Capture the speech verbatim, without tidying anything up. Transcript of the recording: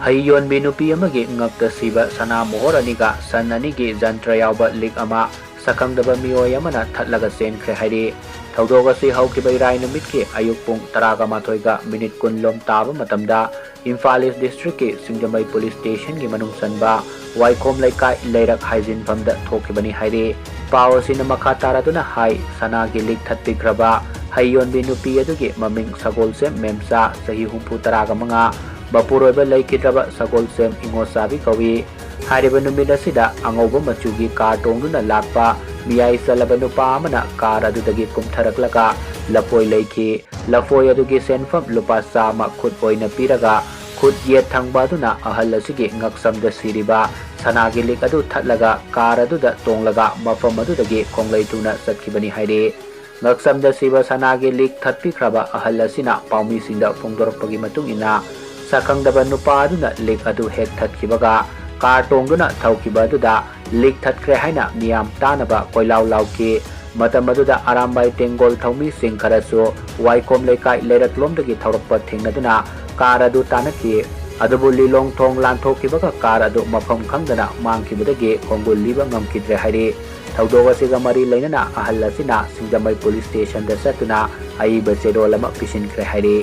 ꯍꯩ ꯌꯣꯟꯕꯤ ꯅꯨꯄꯤ ꯑꯃꯒꯤ ꯉꯛꯇ ꯁꯤꯕ ꯁꯅꯥ ꯃꯣꯍꯣꯔ ꯑꯅꯤꯒ ꯁꯟ ꯑꯅꯤꯒꯤ ꯖꯟꯇ꯭ꯔ ꯌꯥꯎꯕ ꯂꯤꯛ ꯑꯃ ꯁꯛꯈꯪꯗꯕ ꯃꯤꯑꯣꯏ ꯑꯃꯅ ꯊꯠꯂꯒ ꯆꯦꯟꯈ꯭ꯔꯦ ꯍꯥꯏꯔꯤ꯫ ꯊꯧꯗꯣꯛ ꯑꯁꯤ ꯍꯧꯈꯤꯕ ꯏꯔꯥꯏ ꯅꯨꯃꯤꯠꯀꯤ ꯑꯌꯨꯛ ꯄꯨꯡ ꯇꯔꯥꯒ ꯃꯥꯊꯣꯏꯒ ꯃꯤꯅꯤꯠ ꯀꯨꯟ ꯂꯣꯝ ꯇꯥꯕ ꯃꯇꯝꯗ ꯏꯝꯐꯥꯜ ꯏꯁ ꯗꯤꯁꯇ꯭ꯔꯤꯛꯀꯤ ꯁꯤꯡꯖꯃꯩ ꯄꯨꯂꯤꯁ ꯁ꯭ꯇꯦꯁꯟꯒꯤ ꯃꯅꯨꯡ ꯆꯟꯕ ꯋꯥꯏꯈꯣꯝ ꯂꯩꯀꯥꯏ ꯂꯩꯔꯛ ꯍꯥꯏꯖꯤꯟꯐꯝꯗ ꯊꯣꯛꯈꯤꯕꯅꯤ ꯍꯥꯏꯔꯤ꯫ ꯄꯥꯎ ꯑꯁꯤꯅ ꯃꯈꯥ ꯇꯥꯔꯗꯨꯅ ꯍꯥꯏ, ꯁꯅꯥꯒꯤ ꯂꯤꯛ ꯊꯠꯄꯤꯈ꯭ꯔꯕ ꯍꯩ ꯌꯣꯟꯕꯤ ꯅꯨꯄꯤ ꯑꯗꯨꯒꯤ ꯃꯃꯤꯡ ꯁꯒꯣꯜꯁꯦꯝ ꯃꯦꯝꯆꯥ, ꯆꯍꯤ ꯍꯨꯝꯐꯨ ꯇꯔꯥꯒ ꯃꯉꯥ, ꯃꯄꯨꯔꯣꯏꯕ ꯂꯩꯈꯤꯗ꯭ꯔꯕ ꯁꯒꯣꯜꯁꯦꯝ ꯏꯉꯣꯆꯥꯕꯤ ꯀꯧꯏ꯫ ꯍꯥꯏꯔꯤꯕ ꯅꯨꯃꯤꯠ ꯑꯁꯤꯗ ꯑꯉꯧꯕ ꯃꯆꯨꯒꯤ ꯀꯥꯔ ꯇꯣꯡꯗꯨꯅ ꯂꯥꯛꯄ ꯃꯤꯌꯥꯏ ꯆꯜꯂꯕ ꯅꯨꯄꯥ ꯑꯃꯅ ꯀꯥꯔ ꯑꯗꯨꯗꯒꯤ ꯀꯨꯝꯊꯔꯛꯂꯒ ꯂꯐꯣꯏ ꯂꯩꯈꯤ꯫ ꯂꯐꯣꯏ ꯑꯗꯨꯒꯤ ꯁꯦꯟꯐꯝ ꯂꯨꯄꯥ ꯆꯥꯝꯃ ꯈꯨꯠ ꯑꯣꯏꯅ ꯄꯤꯔꯒ ꯈꯨꯠ ꯌꯦꯠ ꯊꯪꯕ ꯑꯗꯨꯅ ꯑꯍꯜ ꯑꯁꯤꯒꯤ ꯉꯛꯁꯝꯗ ꯁꯤꯔꯤꯕ ꯁꯅꯥꯒꯤ ꯂꯤꯛ ꯑꯗꯨ ꯊꯠꯂꯒ ꯀꯥꯔ ꯑꯗꯨꯗ ꯇꯣꯡꯂꯒ ꯃꯐꯝ ꯑꯗꯨꯗꯒꯤ ꯈꯣꯡꯂꯩ ꯊꯨꯅ ꯆꯠꯈꯤꯕꯅꯤ ꯍꯥꯏꯔꯤ꯫ ꯉꯛꯁꯝꯗ ꯁꯤꯕ ꯁꯅꯥꯒꯤ ꯂꯤꯛ ꯊꯠꯄꯤꯈ꯭ꯔꯕ ꯑꯍꯜ ꯑꯁꯤꯅ ꯄꯥꯎꯃꯤꯁꯤꯡꯗ ꯐꯣꯡꯗꯣꯔꯛꯄꯒꯤ ꯃꯇꯨꯡ ꯏꯟꯅ, ꯁꯛꯈꯪꯗꯕ ꯅꯨꯄꯥ ꯑꯗꯨꯅ ꯂꯤꯛ ꯑꯗꯨ ꯍꯦꯛ ꯊꯠꯈꯤꯕꯒ ꯀꯥꯔ ꯇꯣꯡꯗꯨꯅ ꯊꯧꯈꯤꯕ ꯑꯗꯨꯗ ꯂꯤꯛ ꯊꯠꯈ꯭ꯔꯦ ꯍꯥꯏꯅ ꯃꯤꯌꯥꯝ ꯇꯥꯅꯕ ꯀꯣꯏꯂꯥꯎ ꯂꯥꯎꯈꯤ꯫ ꯃꯇꯝ ꯑꯗꯨꯗ ꯑꯔꯥꯝꯕꯥꯏ ꯇꯦꯡꯒꯣꯜ ꯊꯧꯃꯤꯁꯤꯡ ꯈꯔꯁꯨ ꯋꯥꯏꯈꯣꯝ ꯂꯩꯀꯥꯏ ꯂꯩꯔꯛꯂꯣꯝꯗꯒꯤ ꯊꯧꯔꯛꯄ ꯊꯦꯡꯅꯗꯨꯅ ꯀꯥꯔ ꯑꯗꯨ ꯇꯥꯟꯅꯈꯤ꯫ ꯑꯗꯨꯕꯨ ꯂꯤꯂꯣꯡ ꯊꯣꯡ ꯂꯥꯟꯊꯣꯛꯈꯤꯕꯒ ꯀꯥꯔ ꯑꯗꯨ ꯃꯐꯝ ꯈꯪꯗꯅ ꯃꯥꯡꯈꯤꯕꯗꯒꯤ ꯈꯣꯡꯒꯨꯜ ꯂꯤꯕ ꯉꯝꯈꯤꯗ꯭ꯔꯦ ꯍꯥꯏꯔꯤ꯫ ꯊꯧꯗꯣꯛ ꯑꯁꯤꯒ ꯃꯔꯤ ꯂꯩꯅꯅ ꯑꯍꯜ ꯑꯁꯤꯅ ꯁꯤꯡꯖꯃꯩ ꯄꯨꯂꯤꯁ ꯁ꯭ꯇꯦꯁꯟꯗ ꯆꯠꯇꯨꯅ ꯑꯏꯕ ꯆꯦꯔꯣꯜ ꯑꯃ ꯄꯤꯁꯤꯟꯈ꯭ꯔꯦ ꯍꯥꯏꯔꯤ꯫